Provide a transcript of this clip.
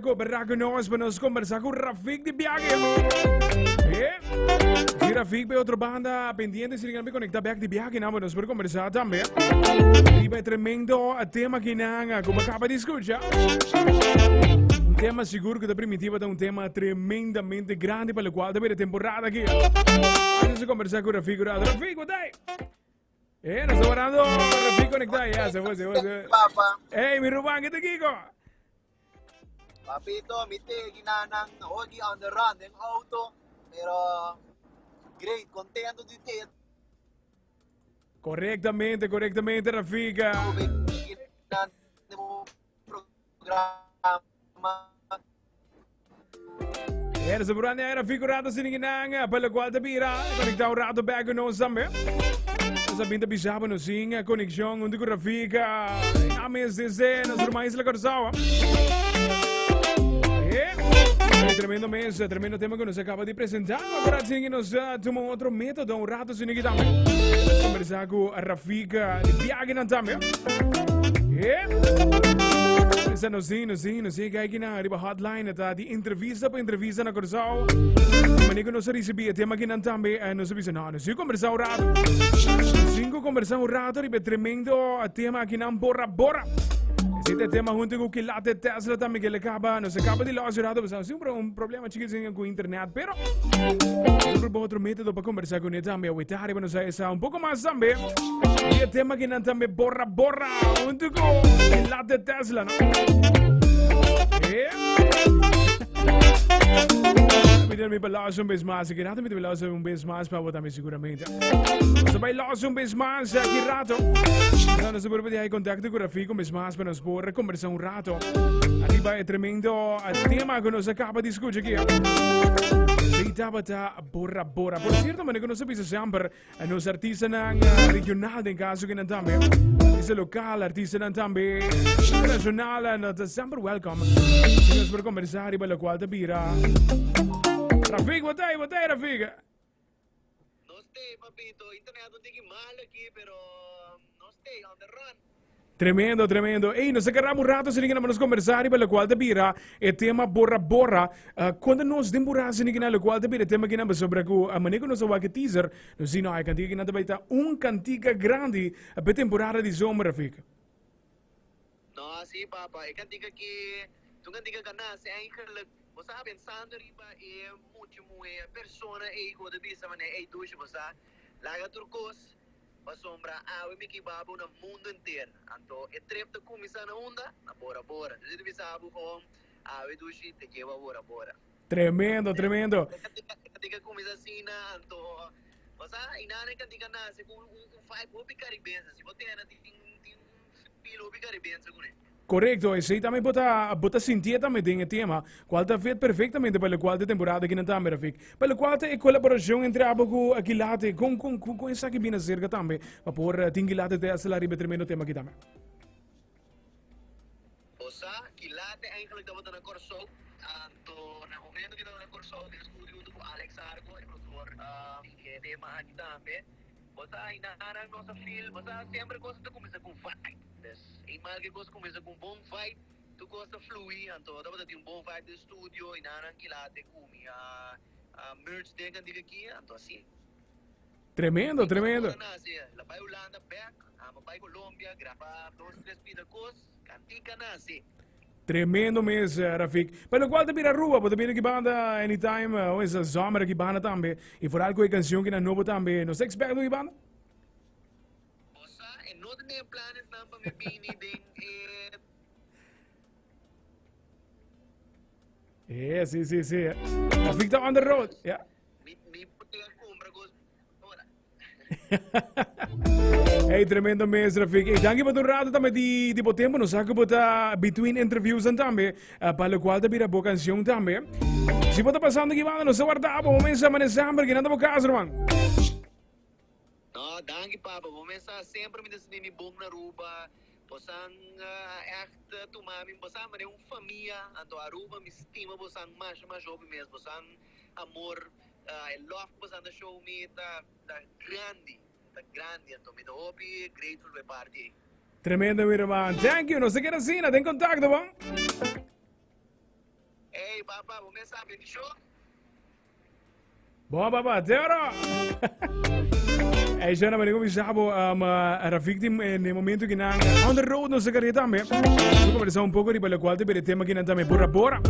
Cooperá ku nos pa nos conversá ku Rafik di Biague. Eh? Si Rafik bij otro banda pendiente, si ringan conecta back di Biague, nou, nos por conversar también. Riba e tremendo tema que nan, como acaba de escuchar. Un tema seguro que ta primitiva ta un tema tremendamente grande para lo cual ta temporada aquí. Vamos a conversar con Rafik. Rafik, wat hey? Eh, nos ta warando Rafik conecta. Ya, se fue, se fue, se fue. Papa. Hey, mi ruman, ¿qué te Kiko? Papito, mi te ginanan hogi on the run den auto, pero great, contento di te. Correctamente, correctamente, Rafika. Programa. Era se burande era fico rato sin ninang, pa lo cual te bira, conecta un rato back con nos también. Nos abinta bisaba nos sin conexión junto con Rafika. Ames desde nuestro maíz la Corsao. Eh, tremendo mes, tremendo tema que nos acaba de presentar. Ahora sí que nos uh, toma otro método un rato sin que también. Conversar con Rafika de viaje también. Eh. Esa nos sí, nos sí, nos sí, que hay que na riba hotline ta di entrevista pa entrevista na Curaçao. Manier ku nos a risibí e tema akinan tambe, eh, nos a bisa, no, nos tin kombersá un rato. Nos tin ku kombersá un rato riba e tremendo tema akinan, Borra Borra. Esei ta e tema huntu ku Kilate Tesla tambe ke le kaba, nos a kaba di los un rato, pasobra nos tin un problema chikitin ku internet, pero nos a proba otro metodo pa kombersá kuné tambe. Awita riba nos a esa un poko mas tambe di e tema akinan tambe, Borra Borra, huntu ku Kilate Tesla, no? Eh. Mi mi balas un bes mas. Aki rato mi balas un bes mas pa bo tambe seguramente. Nos bai los un bes mas aki rato. No, nos por pedir contacto con Rafik un bes mas pa nos por conversar un rato. Arriba e tremendo tema que nos acaba de escuchar aquí. Sí, tabata borra borra. Por cierto, man, que nos avisa sempre Nos artistanan regional den caso que nan tambe. Artista local, artistanan tambe internacional, nan ta semper welcome. Si nos por conversar riba lo cual ta bira. Rafik, wat ei, wat ei, Rafik? Nos te, papito. Internet un tiki mal aki, pero nos te on the run. Tremendo, tremendo. Ey, nos a agarramos un rato, sin que nos conversar riba lo cual ta bira e tema borra borra. Uh, cuando nos den burra sin que lo cual ta bira e tema que sobre ku a manera que nos a wak teaser, nos di no, e cantica que ta baita un cantica grandi pe temporada di zomer, Rafik. No, sí, papa. E cantica ki, un cantica que nace eigenlijk. Bo sa pensando riba e mucho muhe persona ey ku bo ta bisa manera ey dushi bo sa laga tur kos Pasobra awe mi kiba bo na mundu henter. Anto e trip ta kuminsá na unda? Na Bora Bora. Entonces mi ta bisa bo kon awe dushi te lleva Bora Bora. Tremendo, tremendo. E kantika kuminsá asina, anto bo sa inana e kantika nase ku un vibe hopi karibense. Si bo tene tin tin un feel hopi karibense kuné. Korekto, esei tambe bo ta bo ta sintié tambe den e tema, kual ta fit perfektamente pa lokual ta e temporada akinan tambe, Rafik. Pa lokual ta e kolaborashon entre abo ku Kilate, kon kon kon esaki bini aserka tambe pa por tin Kilate te hasta la riba e tremendo tema aki tambe? Bo sa, Kilate eigenlijk tabata na Kòrsou, anto na momento ku e tabata na Kòrsou den studio huntu ku Alex Argo, e produktor di e tema aki tambe, bo sa, inana nos a feel, bo sa semper kos ta kuminsá ku vibe. Des eenmaal ke kos kuminsá ku un bon vibe, tur kos ta flui, anto tabata tin un bon vibe den studio i nan a kila te ku mi a a merge den kantika aki, anto asina. Tremendo, tremendo. Ora nase, el a bai Hulanda bek, amo bai Colombia, graba dos, tres pida kos, kantika nase. Tremendo mes, Rafik. Pa lokual ta bira Aruba, bo ta bira ki banda anytime, o es zomer ki banda tambe, i vooral ku e kansion ki na nobo tambe, nos ta expect bo ki banda? Bo sa, e no ta den e planesnan pa mi bini den e. Eh, si, si, si. Rafik ta on the road. Ja. Mi, mi por a kumpra kos ora. Hey, tremendo mes, Rafik. Hey, danki pa tu rato tambe di, di bo tempo. Nos sa ku bo ta between interviews en tambe. Uh, pa lo cual ta bira bo canción tambe. Si bo ta pasando aki banda, nos ta warda bo. Bo mesa mané semper, ki nan ta bo casa, ruman. No, danki papa. Bo mesa semper mi ta sinti mi bon na Aruba. Bosan echt tuma mi, bosan manera un famia. Anto Aruba mi stima bosan masha masha hopi mes. Bosan amor, e love ku bosan ta show mi ta ta grandi, ta grandi. Anto mi ta hopi grateful pa e parti ei. Tremendo mi ruman. Thank you. Nos ta keda asina den contacto bon. Ey, papa, bo mes sa bendishon. Bon, papa, te ora. Ey, Jana, maar ik bisa bo, Rafik, die in het momento que nan on the road no se carreta también. Vamos conversar un poco riba lo cual te bere tema que nan también bora bora.